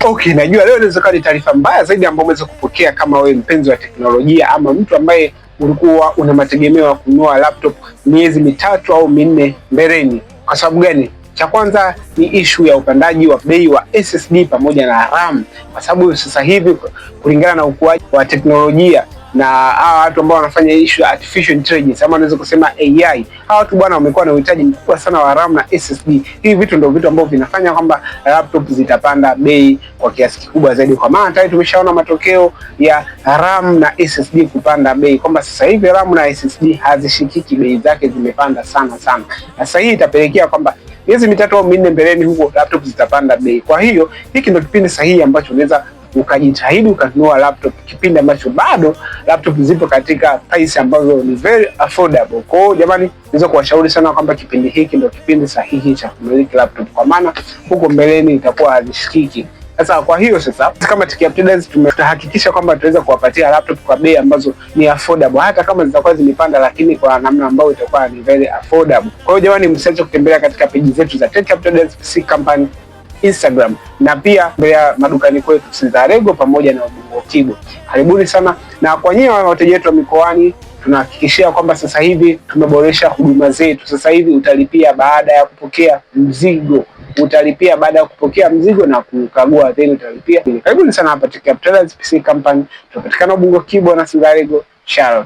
Okay, najua leo inaweza kuwa ni taarifa mbaya zaidi ambayo umeweza kupokea kama wewe mpenzi wa teknolojia ama mtu ambaye ulikuwa una mategemeo ya kununua laptop miezi 3 au 4 mbeleni. Kwa sababu gani? Cha kwanza ni ishu ya upandaji wa bei wa SSD pamoja na RAM, kwa sababu sasa hivi kulingana na ukuaji wa teknolojia na hawa watu ambao wanafanya issue ya artificial intelligence ama unaweza kusema AI, hawa watu bwana wamekuwa na uhitaji mkubwa sana wa RAM na SSD. Hivi vitu ndio vitu ambavyo vinafanya kwamba laptop zitapanda bei kwa kiasi kikubwa zaidi, kwa maana tayari tumeshaona matokeo ya RAM na SSD kupanda bei, kwamba sasa hivi RAM na SSD hazishikiki, bei zake zimepanda sana sana. Sasa hii itapelekea kwamba miezi 3 au 4 mbeleni huko laptop zitapanda bei. Kwa hiyo hiki ndio kipindi sahihi ambacho unaweza ukajitahidi ukanunua laptop, kipindi ambacho bado laptop zipo katika price ambazo ni very affordable. Kwa hiyo jamani, naweza kuwashauri sana kwamba kipindi hiki ndio kipindi sahihi cha kumiliki laptop, kwa maana huko mbeleni itakuwa hazishikiki. Sasa kwa hiyo sasa kama Tech Up Traders tutahakikisha kwamba tutaweza kuwapatia laptop kwa bei ambazo ni affordable, hata kama zitakuwa zimepanda, lakini kwa namna ambayo itakuwa ni very affordable. Kwa hiyo jamani, msiache kutembelea katika peji zetu za Tech Up Traders PC Company Instagram na pia mbele ya madukani kwetu Sinzarego pamoja na Ubungo Kibo. Karibuni sana, na kwa nyinyi wateja wetu wa mikoani tunahakikishia kwamba sasa hivi tumeboresha huduma zetu. Sasa hivi utalipia baada ya kupokea mzigo, utalipia baada ya kupokea mzigo na kukagua, then utalipia. Karibuni sana hapa Tech Up Traders PC Company, tunapatikana Ubungo Kibo na Sinzarego. Ciao.